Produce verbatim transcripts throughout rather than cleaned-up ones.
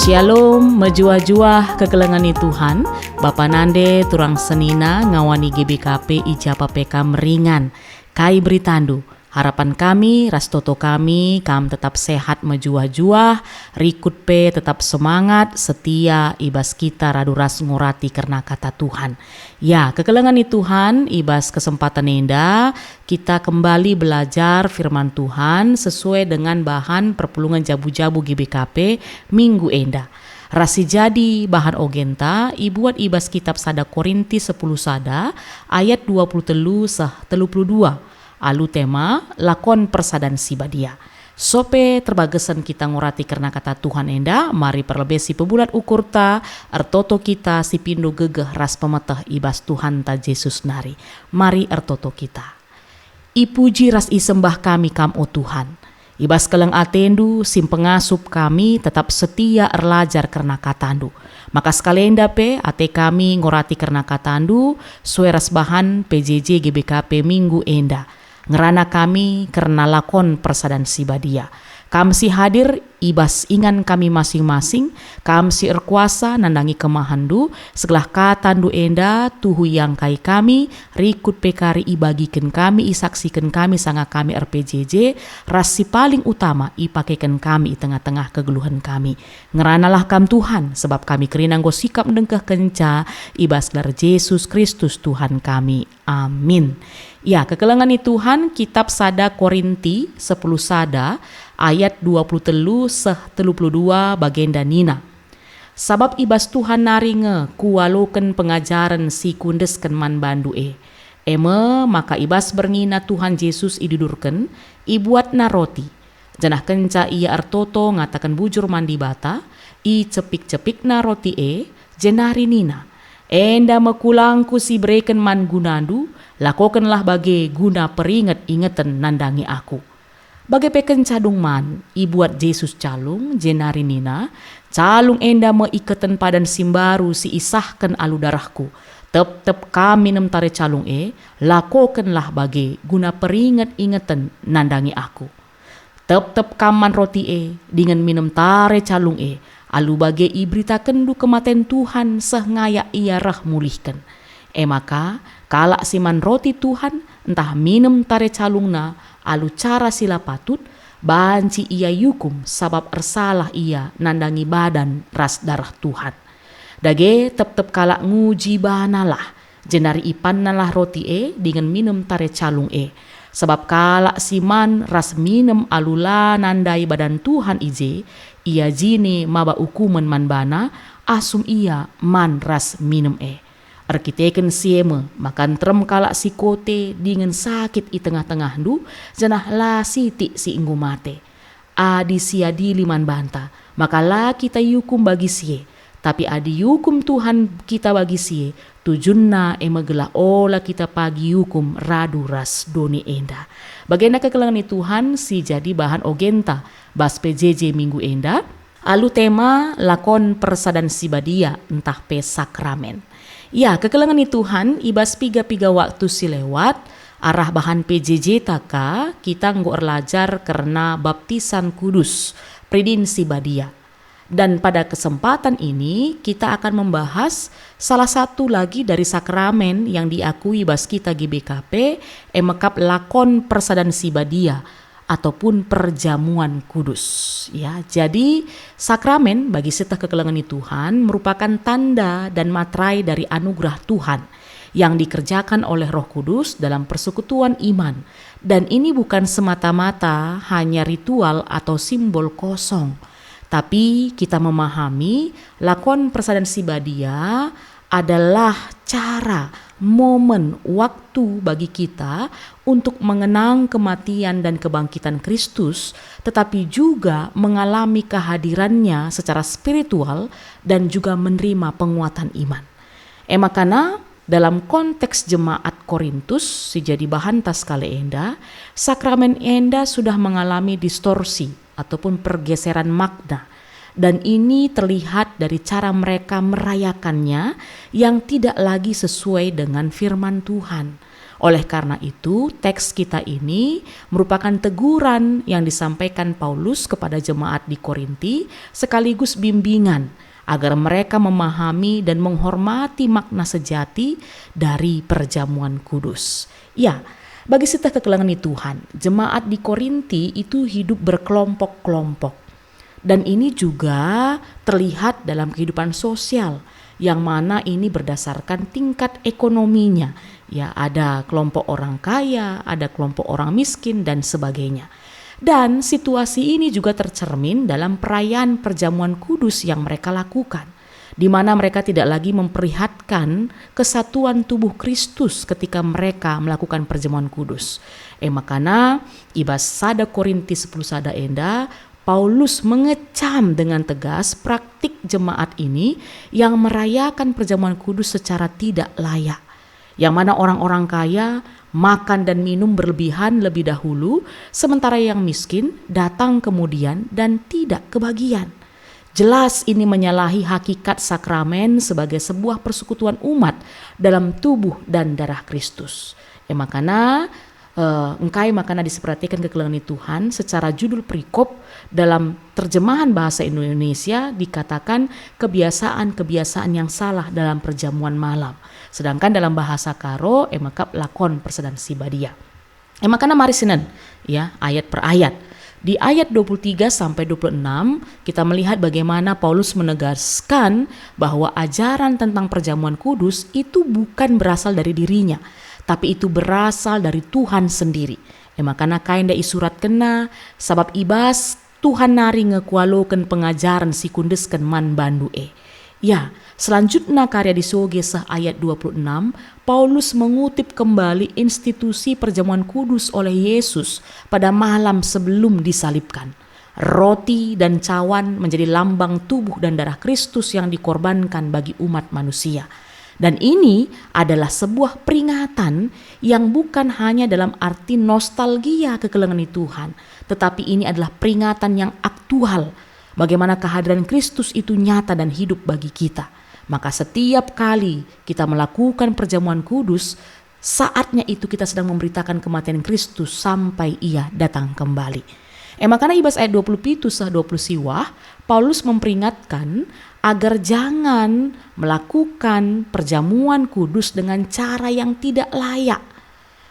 Shalom, mejuah-juah kekelengen i Tuhan, Bapa nande turang senina ngawani G B K P i ja pe kam ringan. Kai beritandu? Harapan kami ras toto kami, kam tetap sehat mejuah-juah, rikut pe tetap semangat, setia i bas kita radu ras ngurati kerna kata Tuhan. Ya, kekelengen i Tuhan, i bas kesempatan enda, kita kembali belajar firman Tuhan sesuai dengan bahan perpulungen jabu-jabu G B K P minggu enda. Ras si jadi bahan ogenta ibuat i bas kitab sada Korinti sepuluh sada ayat dua puluh telu seh telu puluh dua, alu tema lakon persadan si badia. Sope terbagesen kita ngurati kerna kata Tuhan enda, mari perlebe si pebulat ukurta, ertoto kita si pindo gegeh ras pemeteh i bas Tuhanta Jesus nari. Mari ertoto kita. Ipuji ras isembah kami Kam, o Tuhan. I bas keleng ateNdu si mpengasup kami tetap setia erlajar kerna kataNdu. Maka sekalenda pe ate kami ngurati kerna kataNdu, sue ras bahan P J J G B K P minggu enda. Ngerana kami kerna lakon persadan si badia. Kam si hadir i bas ingan kami masing-masing, Kam si erkuasa nandangi kemahenNdu, segelah kataNdu enda tuhu iangkai kami, rikut pe kari ibagiken kami, isaksiken kami sanga kami er-P J J, ras si paling utama ipakeken kami i tengah-tengah kegeluhen kami. Ngeranalah Kam Tuhan, sebab kami kerina enggo sikap ndengkehkenca i bas gelar Jesus Kristus Tuhan kami. Amin. Ya, kekelengen i Tuhan, kitab sada Korinti sepuluh sada ayat dua puluh telu seh telu puluh dua bagenda nina, "Sabap i bas Tuhan nari nge kualoken pengajaren si kuendesken man bandu e. E me maka i bas berngiNa Tuhan Jesus idudurken, ibuatNa roti, janah kenca Ia ertoto ngataken bujur man Dibata, icepik-cepikNa roti e, jenari nina, 'Enda me kulangKu si ibereken man gunandu, lakokenlah bage guna peringet-ingeten nandangi Aku.' Bage pe kenca dung man, ibuat Jesus calung, jenari nina, 'Calung enda me iketen padan si mbaru si isahken alu darehKu. Tep-tep kam minem tare calung e, lakokenlah bage guna peringet-ingeten nandangi Aku.' Tep-tep kam man roti e, dingen minem tare calung e, alu bage iberitakenndu kematen Tuhan seh ngayak Ia reh mulihken. E maka, kalak si man roti Tuhan, ntah minem tare calungna alu cara si la patut, banci ia iukum sabap ersalah ia nandangi badan ras dareh Tuhan. Dage tep-tep kalak nguji banalah, jenari ipannalah roti e dingen minem tare calung e. Sabap kalak si man ras minem alu la nandai badan Tuhan i je, iajini maba ukumen man bana, asum ia man ras minem e. Erkiteken si e me maka nterem kalak si kote dingen sakit i tengah-tengahndu, janah la sitik si enggo mate. Adi siadili man banta, maka la kita iukum bagi si e. Tapi adi iukum Tuhan kita bagi si e, tujunna e me gelah ola kita pagi iukum radu ras doni enda. Bagenda kekelengen Tuhan si jadi bahan ogenta bas P J J minggu enda, alu tema lakon persadan si badia ntah pe sakramen. Ya, kekelengen Tuhan, i bas piga-piga waktu si lewat, arah bahan P J J ta ka, kita enggo erlajar kerna baptisan kudus, peridin si badia. Dan pada kesempatan ini, kita akan membahas salah satu lagi dari sakramen yang diakui bas kita G B K P, e mekap lakon persadan si badia ataupun perjamuan kudus. Ya, jadi sakramen bagi seteh kekelengen Tuhan merupakan tanda dan materai dari anugerah Tuhan yang dikerjakan oleh Roh Kudus dalam persekutuan iman. Dan ini bukan semata-mata hanya ritual atau simbol kosong, tapi kita memahami lakon persadan si badia adalah cara, momen, waktu bagi kita untuk mengenang kematian dan kebangkitan Kristus, tetapi juga mengalami kehadirannya secara spiritual dan juga menerima penguatan iman. E makana, dalam konteks jemaat Korintus si jadi bahan tas kali enda, sakramen enda sudah mengalami distorsi ataupun pergeseran makna, dan ini terlihat dari cara mereka merayakannya yang tidak lagi sesuai dengan firman Tuhan. Oleh karena itu, teks kita ini merupakan teguran yang disampaikan Paulus kepada jemaat di Korinti, sekaligus bimbingan agar mereka memahami dan menghormati makna sejati dari perjamuan kudus. Ya, bagi sieteh kekelengen Tuhan, jemaat di Korinti itu hidup berkelompok-kelompok. Dan ini juga terlihat dalam kehidupan sosial, yang mana ini berdasarkan tingkat ekonominya. Ya, ada kelompok orang kaya, ada kelompok orang miskin, dan sebagainya. Dan situasi ini juga tercermin dalam perayaan perjamuan kudus yang mereka lakukan, di mana mereka tidak lagi memperlihatkan kesatuan tubuh Kristus ketika mereka melakukan perjamuan kudus. E makana, i bas sada Korinti sepuluh sada enda, Paulus mengecam dengan tegas praktik jemaat ini yang merayakan perjamuan kudus secara tidak layak, yang mana orang-orang kaya makan dan minum berlebihan lebih dahulu, sementara yang miskin datang kemudian dan tidak kebagian. Jelas ini menyalahi hakikat sakramen sebagai sebuah persekutuan umat dalam tubuh dan darah Kristus. E makana, eh, engkai makana diperhatikan kekelengen Tuhan secara judul perikop dalam terjemahan bahasa Indonesia dikatakan kebiasaan-kebiasaan yang salah dalam perjamuan malam. Sedangkan dalam bahasa Karo, e maka lakon persadan si badia. E makana mari sinen, ya, ayat per ayat. Di ayat dua puluh tiga sampai dua puluh enam, kita melihat bagaimana Paulus menegaskan bahwa ajaran tentang perjamuan kudus itu bukan berasal dari dirinya, tapi itu berasal dari Tuhan sendiri. E makana kai enda isuratkenna, sabap i bas Tuhan nari nge kualoken pengajaren si kuendesken man bandu e. Ya, selanjutna karya disoge seh ayat dua puluh enam, Paulus mengutip kembali institusi perjamuan kudus oleh Yesus pada malam sebelum disalibkan. Roti dan cawan menjadi lambang tubuh dan darah Kristus yang dikorbankan bagi umat manusia. Dan ini adalah sebuah peringatan yang bukan hanya dalam arti nostalgia kekelengen Tuhan, tetapi ini adalah peringatan yang aktual, bagaimana kehadiran Kristus itu nyata dan hidup bagi kita. Maka setiap kali kita melakukan perjamuan kudus, saatnya itu kita sedang memberitakan kematian Kristus sampai Ia datang kembali. E makana i bas ayat dua puluh pitu seh dua puluh siwah, Paulus memperingatkan agar jangan melakukan perjamuan kudus dengan cara yang tidak layak.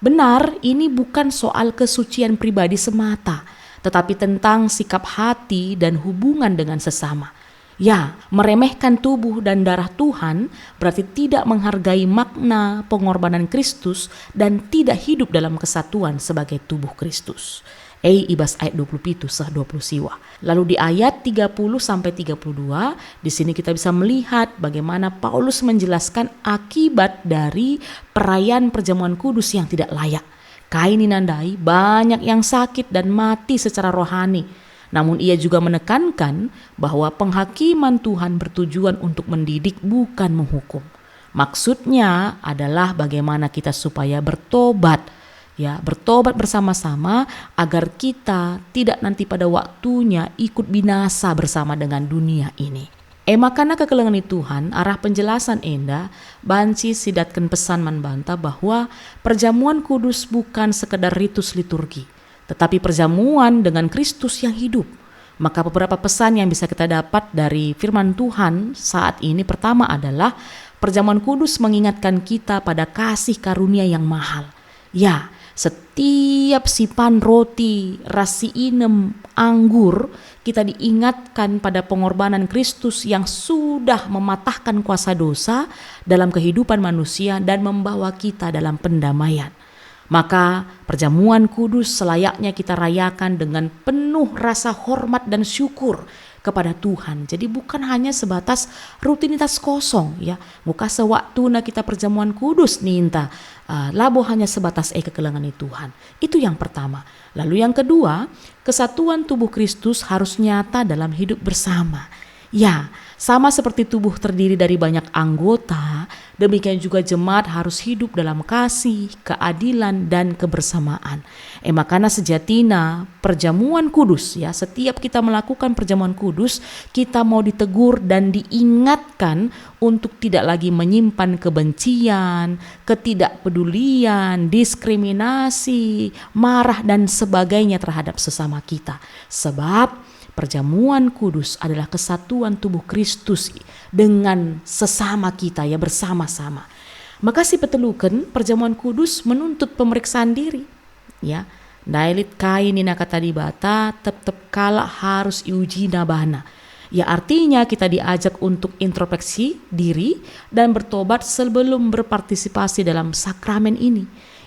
Benar, ini bukan soal kesucian pribadi semata, tetapi tentang sikap hati dan hubungan dengan sesama. Ya, meremehkan tubuh dan darah Tuhan berarti tidak menghargai makna pengorbanan Kristus dan tidak hidup dalam kesatuan sebagai tubuh Kristus. E, i bas ayat dua puluh pitu seh dua puluh siwah. Lalu di ayat tiga puluh sampai tiga puluh dua, di sini kita bisa melihat bagaimana Paulus menjelaskan akibat dari perayaan perjamuan kudus yang tidak layak. Kai nina ndai, banyak yang sakit dan mati secara rohani. Namun ia juga menekankan bahwa penghakiman Tuhan bertujuan untuk mendidik, bukan menghukum. Maksudnya adalah bagaimana kita supaya bertobat, ya, bertobat bersama-sama agar kita tidak nanti pada waktunya ikut binasa bersama dengan dunia ini. E makana kekelengen Tuhan, arah penjelasan enda banci sidatken pesan man banta bahwa perjamuan kudus bukan sekedar ritus liturgi, tetapi perjamuan dengan Kristus yang hidup. Maka beberapa pesan yang bisa kita dapat dari firman Tuhan saat ini, pertama adalah perjamuan kudus mengingatkan kita pada kasih karunia yang mahal. Ya, setiap sipan roti ras siinem anggur, kita diingatkan pada pengorbanan Kristus yang sudah mematahkan kuasa dosa dalam kehidupan manusia dan membawa kita dalam pendamaian. Maka, perjamuan kudus selayaknya kita rayakan dengan penuh rasa hormat dan syukur kepada Tuhan. Jadi, bukan hanya sebatas rutinitas kosong, ya. Enggo ka seh waktuna kita perjamuan kudus ninta, eh, labo hanya sebatas e kekelengen Tuhan. Itu yang pertama. Lalu yang kedua, kesatuan tubuh Kristus harus nyata dalam hidup bersama. Ya, sama seperti tubuh terdiri dari banyak anggota, demikian juga jemaat harus hidup dalam kasih, keadilan, dan kebersamaan. E makana sejatina perjamuan kudus, ya, setiap kita melakukan perjamuan kudus, kita mau ditegur dan diingatkan untuk tidak lagi menyimpan kebencian, ketidakpedulian, diskriminasi, marah, dan sebagainya terhadap sesama kita. Sebab perjamuan kudus adalah kesatuan tubuh Kristus dengan sesama kita, ya, bersama-sama. Maka si peteluken, perjamuan kudus menuntut pemeriksaan diri. Ya, ndai lit kai nina Kata Dibata, tep-tep kalak harus iujina bana. Ya, artinya kita diajak untuk introspeksi diri dan bertobat sebelum berpartisipasi dalam sakramen ini.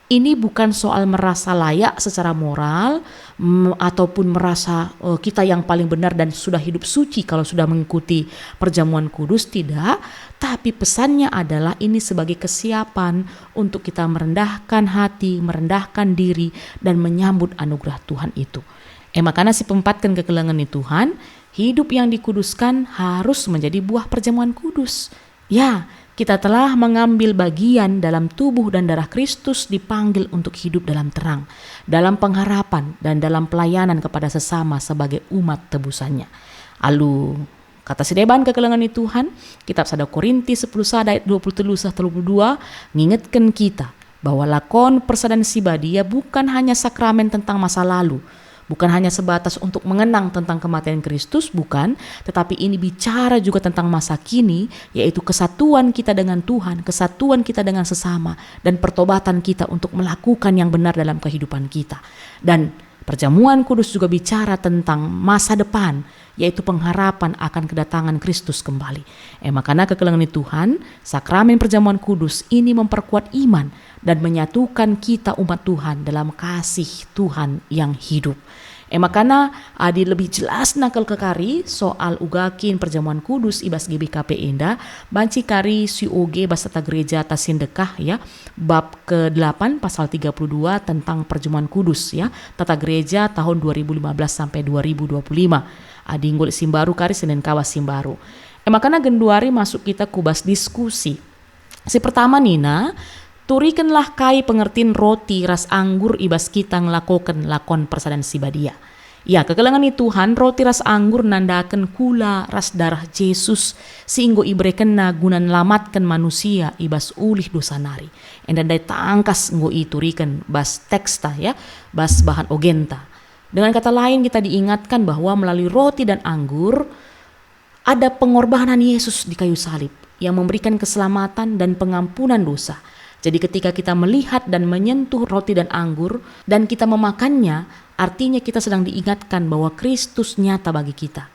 Ini bukan soal merasa layak secara moral, mm, ataupun merasa, eh, kita yang paling benar dan sudah hidup suci kalau sudah mengikuti perjamuan kudus, tidak. Tapi pesannya adalah ini sebagai kesiapan untuk kita merendahkan hati, merendahkan diri, dan menyambut anugerah Tuhan itu. E makana si pempatken kekelengen ni Tuhan, hidup yang dikuduskan harus menjadi buah perjamuan kudus. Ya, kita telah mengambil bagian dalam tubuh dan darah Kristus, dipanggil untuk hidup dalam terang, dalam pengharapan, dan dalam pelayanan kepada sesama sebagai umat tebusannya. Alu kata si deban kekelengen ni Tuhan, kitab sada Korinti sepuluh sada ayat dua puluh telu seh telu puluh dua ngingetken kita bahwa lakon persadan si badia bukan hanya sakramen tentang masa lalu, bukan hanya sebatas untuk mengenang tentang kematian Kristus, bukan, tetapi ini bicara juga tentang masa kini, yaitu kesatuan kita dengan Tuhan, kesatuan kita dengan sesama, dan pertobatan kita untuk melakukan yang benar dalam kehidupan kita. Dan perjamuan kudus juga bicara tentang masa depan, yaitu pengharapan akan kedatangan Kristus kembali. E makana kekelengen ni Tuhan, sakramen perjamuan kudus ini memperkuat iman dan menyatukan kita umat Tuhan dalam kasih Tuhan yang hidup. E makana adi lebih jelasna kal kekari soal uga kin perjamuan kudus i bas G B K P enda, banci kari sioge bas Tata Gereja Tasindekah, ya, bab kedelapan pasal tiga puluh dua tentang perjamuan kudus, ya, Tata Gereja tahun dua ribu lima belas sampai dua ribu dua puluh lima. Adi enggo lit si mbaru kari, senen ka bas si mbaru. E makana genduari masuk kita ku bas diskusi. Si pertama nina, turikenlah kai pengertin roti ras anggur i bas kita ngelakoken lakon persadan si badia. Ya, kekelengen ni Tuhan, roti ras anggur nandaken kula ras darah Jesus si enggo iberekenNa guna nelamatken manusia i bas ulih dosa nari. Enda ndai tangkas enggo ituriken bas teksta, ya, bas bahan ogenta. Dengan kata lain, kita diingatkan bahwa melalui roti dan anggur, ada pengorbanan Yesus di kayu salib yang memberikan keselamatan dan pengampunan dosa. Jadi, ketika kita melihat dan menyentuh roti dan anggur dan kita memakannya, artinya kita sedang diingatkan bahwa Kristus nyata bagi kita.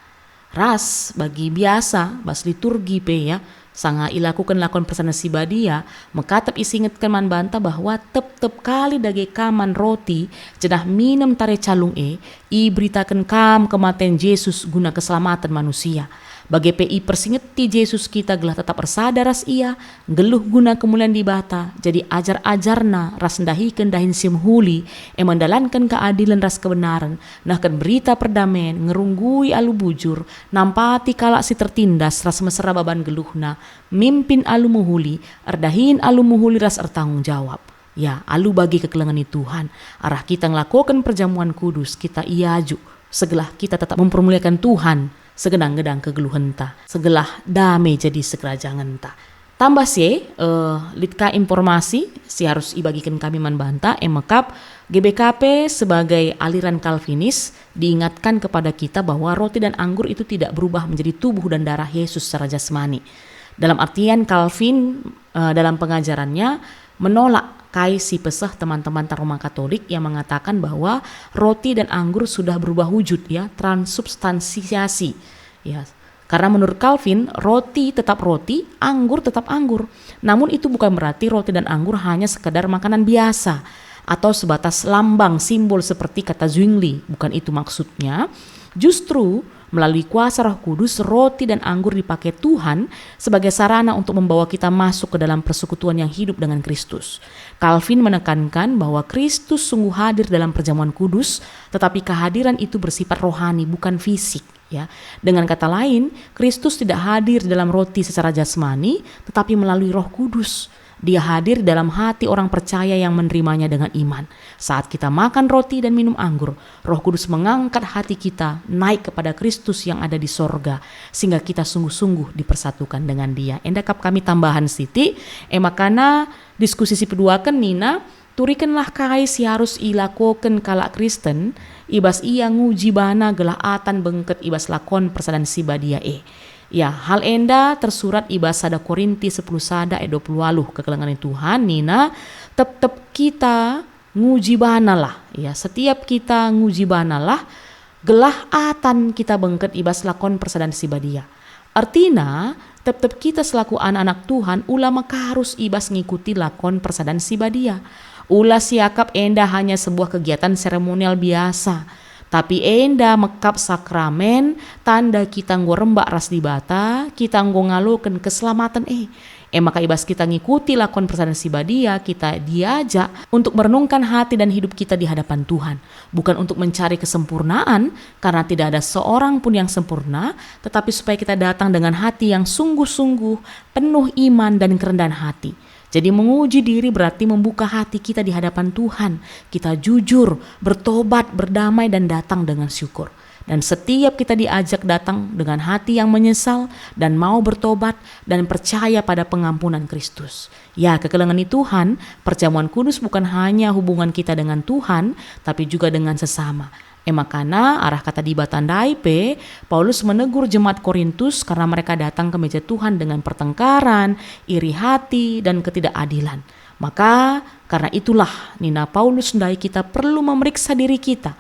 Ras bagi biasa, bas liturgi pe, ya, sanga ilakoken lakon persadan si badia, mekatep isingetken man banta bahwa tep-tep kali dage ka man roti, janah minem tare calung e, iberitaken kam kematen Jesus guna keselamaten manusia. Bage pe ipersingeti Jesus kita gelah tetap ersada ras Ia, nggeluh guna kemulian Dibata, jadi ajar-ajarNa ras ndahiken dahin si mehuli, e mendalanken keadilen ras kebenaren, nehken berita perdamen, ngerunggui alu bujur, nampati kalak si tertindas ras mesera baban geluhna, mimpin alu mehuli, erdahin alu mehuli ras ertanggung jawab. Ya, alu bage kekelengen ni Tuhan, arah kita ngelakoken perjamuan kudus, kita iajuk, segelah kita tetap mempermuliakan Tuhan, segedang-gedang kegeluhenta, segelah dame jadi sekerajangenta. Tambah si e, eh, lit ka informasi si harus ibagiken kami man banta, e mekap G B K P sebagai aliran Kalvinis diingatkan kepada kita bahwa roti dan anggur itu tidak berubah menjadi tubuh dan darah Yesus secara jasmani. Dalam artian Calvin, eh, dalam pengajarannya menolak kai si peseh teman-teman Roma Katolik yang mengatakan bahwa roti dan anggur sudah berubah wujud, ya, transubstansiasi. Ya, karena menurut Calvin, roti tetap roti, anggur tetap anggur. Namun itu bukan berarti roti dan anggur hanya sekedar makanan biasa atau sebatas lambang simbol seperti kata Zwingli, bukan itu maksudnya. Justru Melalui kuasa Roh Kudus, roti dan anggur dipakai Tuhan sebagai sarana untuk membawa kita masuk ke dalam persekutuan yang hidup dengan Kristus. Calvin menekankan bahwa Kristus sungguh hadir dalam perjamuan kudus, tetapi kehadiran itu bersifat rohani, bukan fisik. Ya, dengan kata lain, Kristus tidak hadir dalam roti secara jasmani, tetapi melalui Roh Kudus. Dia hadir dalam hati orang percaya yang menerimanya dengan iman. Saat kita makan roti dan minum anggur, Roh Kudus mengangkat hati kita naik kepada Kristus yang ada di sorga, sehingga kita sungguh-sungguh dipersatukan dengan Dia. Enda kap kami tambahan siti, e makana diskusi si peduaken nina, turikenlah kai si arus ilakoken kalak Kristen, i bas ia nguji bana gelah atan bengket i bas lakon persadan si badia e. Ya, hal enda tersurat i bas sada Korinti sepuluh sada ayat dua puluh waluh, kekelengen Tuhan nina, "Tep-tep kita nguji banalah." Ya, setiap kita nguji banalah, gelah atan kita bengket i bas lakon persadan si badia. Ertina, tep-tep kita selaku anak-anak Tuhan ula mekarus i bas ngikuti lakon persadan si badia. Ula siakap enda hanya sebuah kegiatan seremonial biasa, tapi enda mekap sakramen, tanda kita enggo rembak ras Dibata, kita enggo ngaloken keselamaten e. E maka i bas kita ngikuti lakon persadan si badia, kita diajak untuk merenungkan hati dan hidup kita di hadapan Tuhan, bukan untuk mencari kesempurnaan, karena tidak ada seorang pun yang sempurna, tetapi supaya kita datang dengan hati yang sungguh-sungguh, penuh iman dan kerendahan hati. Jadi, menguji diri berarti membuka hati kita di hadapan Tuhan. Kita jujur, bertobat, berdamai, dan datang dengan syukur. Dan setiap kita diajak datang dengan hati yang menyesal dan mau bertobat dan percaya pada pengampunan Kristus. Ya, kekelengen Tuhan, perjamuan kudus bukan hanya hubungan kita dengan Tuhan, tapi juga dengan sesama. E makana, arah kata Dibata ndai pe, Paulus menegur jemaat Korintus karena mereka datang ke meja Tuhan dengan pertengkaran, iri hati, dan ketidakadilan. Maka, karena itulah, nina Paulus ndai, kita perlu memeriksa diri kita.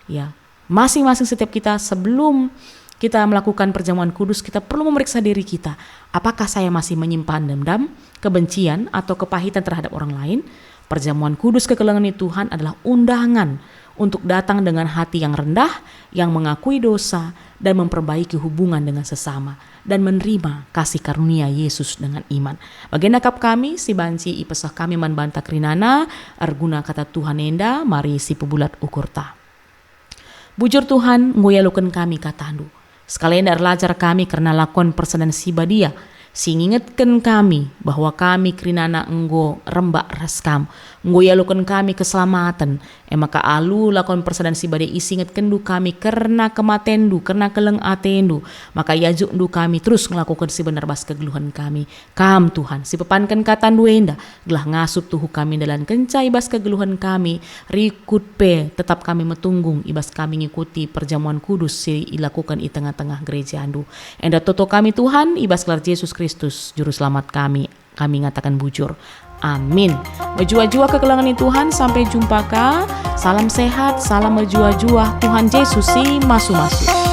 Ya, masing-masing setiap kita sebelum kita melakukan perjamuan kudus, kita perlu memeriksa diri kita. Apakah saya masih menyimpan dendam, kebencian, atau kepahitan terhadap orang lain? Perjamuan kudus kekelengen Tuhan adalah undangan untuk datang dengan hati yang rendah, yang mengakui dosa, dan memperbaiki hubungan dengan sesama, dan menerima kasih karunia Yesus dengan iman. Bagenda kap kami si banci ipeseh kami man banta kerinana, erguna kata Tuhan enda, mari sipebulat ukurta. Bujur Tuhan, enggo ialoken kami kataNdu. Sekali enda erlajar kami kerna lakon persadan si badia, si ngingetken kami bahwa kami kerinana enggo rembak ras Kam, enggo ialoken kami keselamaten. E maka alu lakon persadan si badia isingetkenNdu kami kerna kematenNdu, kerna keleng ateNdu, maka iajukNdu kami terus ngelakoken si benar bas kegeluhen kami. Kam, Tuhan, si pepanken kataNdu enda, gelah ngasup tuhu kami ndalankenca i bas kegeluhen kami, rikut pe tetap kami metunggung i bas kami ngikuti perjamuan kudus si ilakuken i tengah-tengah gerejaNdu. Enda toto kami, Tuhan, i bas gelar Jesus Kristus, Juru Selamat kami, kami ngataken bujur. Amin. Mejuah-juah kekelengen Tuhan, sampai jumpa ka. Salam sehat, salam mejuah-juah, Tuhan Jesus si masu-masu.